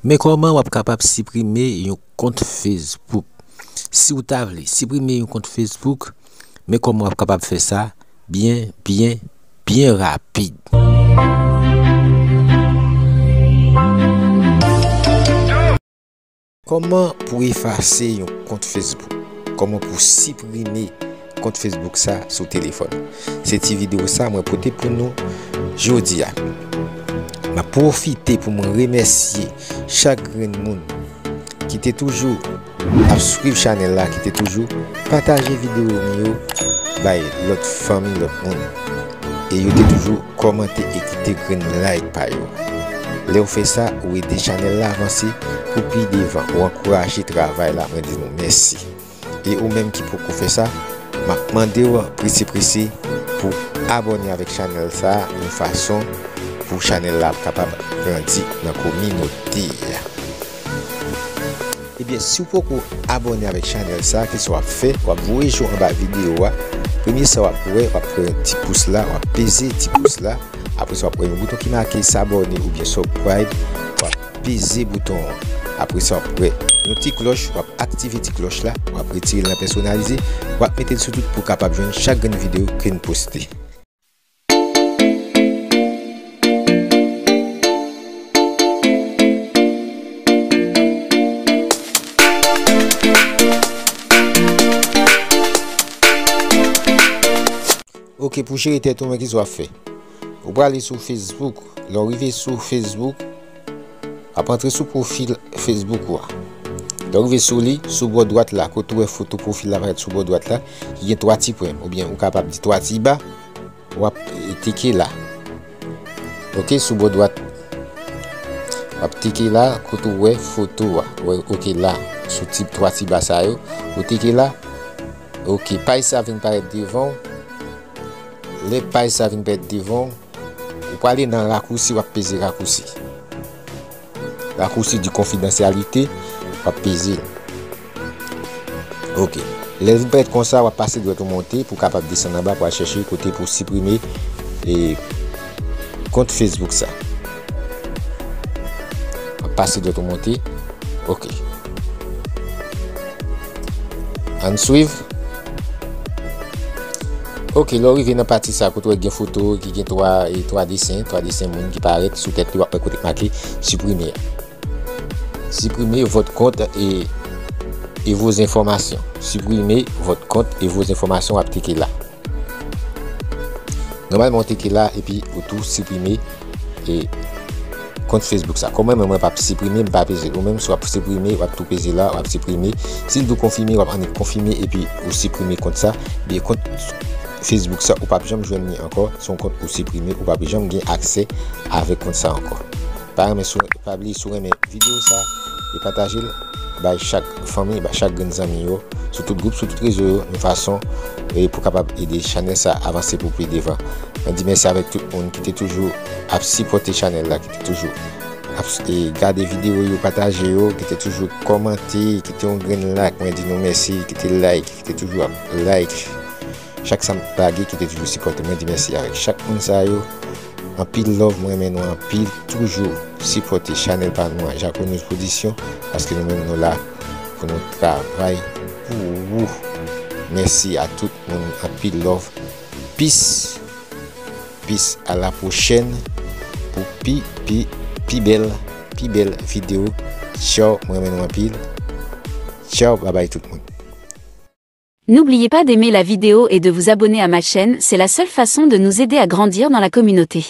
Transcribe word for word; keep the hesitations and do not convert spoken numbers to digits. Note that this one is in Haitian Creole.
Men kòman w ap kapab siprime yon kont Facebook. Si w ta vle siprime yon kont Facebook, men kòman w ap kapab fè sa byen, byen, byen rapid. Kòman pou efase yon kont Facebook? Kòman pou siprime kont Facebook sa sou telefòn? Se ti videyo sa mwen pote pou nou jodi a. M ap pwofite pou mwen remèsye chak grenn moun ki te toujou ap swiv chanèl la, ki te toujou pataje videyo m yo bay lòt fanmi, lòt moun. E yo te toujou kòmante e kite grenn like pa yo. Lè w fè sa, ou ede chanèl la avanse pou pi devan, ou ankouraje travay la, mwen di nou mèsi. E ou menm ki poko fè sa, m ap mande w prese prese pou abòne avèk chanèl sa, yon fason pou chanèl la kapab grandi nan kominote a. Ebyen, si w poko abòne avèk chanèl sa, kisa w ap fè? W ap voye je w anba videyo a. Premye sa w ap wè, w ap wè ti pous la, w ap peze ti pous la. Apre sa, w ap wè yon bouton ki make s'abonner oubyen subscribe. W ap peze bouton an. Apre sa, w ap wè yon ti klòch, w ap aktive ti klòch la, w ap retire l nan pèsonalize, w ap mete l sou tout pou w kapab jwenn chak grenn videyo ke n poste. Ok, pou jere tèt ou, men kisa w ap fè? Ou prale sou Facebook. Lè w rive sou Facebook, w ap antre sou pwofil Facebook ou a. Lè w rive sou li, sou bò dwat la, kote w wè foto pwofil la parèt sou bò dwat la, ki gen twa ti pwen, oubyen ou kapab di twa ti ba, w ap, e, teke la. Ok, sou bò dwat. W ap teke la, kote w wè foto a. Wè, ok, la, sou ti, twa ti ba sa yo. Ou teke la. Ok, paj sa vin parèt devan w. Lè paj sa vin parèt devan w, ou prale nan rakousi, w ap peze rakousi. Rakousi di konfidansyalite, w ap peze l. Ok. Lè l vin parèt konsa, w ap pase dwèt ou monte pou w kapab desann anba pou al chèche kote pou w siprime, e, kont Facebook sa. W ap pase dwèt ou monte. Ok. Ann swiv. Ok, lè w rive nan pati sa kote w wè gen foto ki gen twa, e, twa desen, twa desen moun ki parèt sou tèt li, w ap wè kote k make siprime a. Supprimer votre compte et, et vos informations. Supprimer votre compte et vos informations, w ap teke la. Nòmalman, w teke la, epi ou tou siprime, e, kont Facebook sa. Kòm mwen menm, mwen p ap siprime, m pa peze l. Ou menm, si w ap siprime, w ap tou peze la, w ap siprime. Si l di w konfime, w ap annik konfime, epi ou siprime kont sa. Ebyen, kont Facebook sa, ou p ap janm jwenn li ankò. Se yon kont ou siprime, ou p ap janm gen aksè avèk kont sa ankò. Pa renmen sou, pa bliye si w renmen videyo sa, e pataje l bay chak fanmi, bay chak grenn zanmi yo, sou tout gwoup, sou tout rezo yo, yon fason, e, pou kapab ede chanèl sa avanse pou pi devan. Mwen di mèsi avèk tout moun ki te toujou ap sipòte chanèl la, ki te toujou ap, e, gade videyo yo, pataje yo, ki te toujou kòmante, ki te yon grenn like, mwen di nou mèsi, ki te like, ki te toujou ap like. Chak sa m lage, ki te toujou sipòte mwen, di mèsi avèk chak moun sa yo. Anpil love, mwen renmen nou anpil. Toujou sipòte chanèl pa nou an, Jaconews Production, paske nou menm nou la pou nou travay pou ou. Mèsi a tout moun, anpil love. Peace. Peace. À la prochaine pou pi, pi, pi bèl, pi bèl videyo. Tchaw, mwen renmen nou anpil. Tchaw, babay tout moun. N'oubliez pas d'aimer la vidéo et de vous abonner à ma chaîne, c'est la seule façon de nous aider à grandir dans la communauté.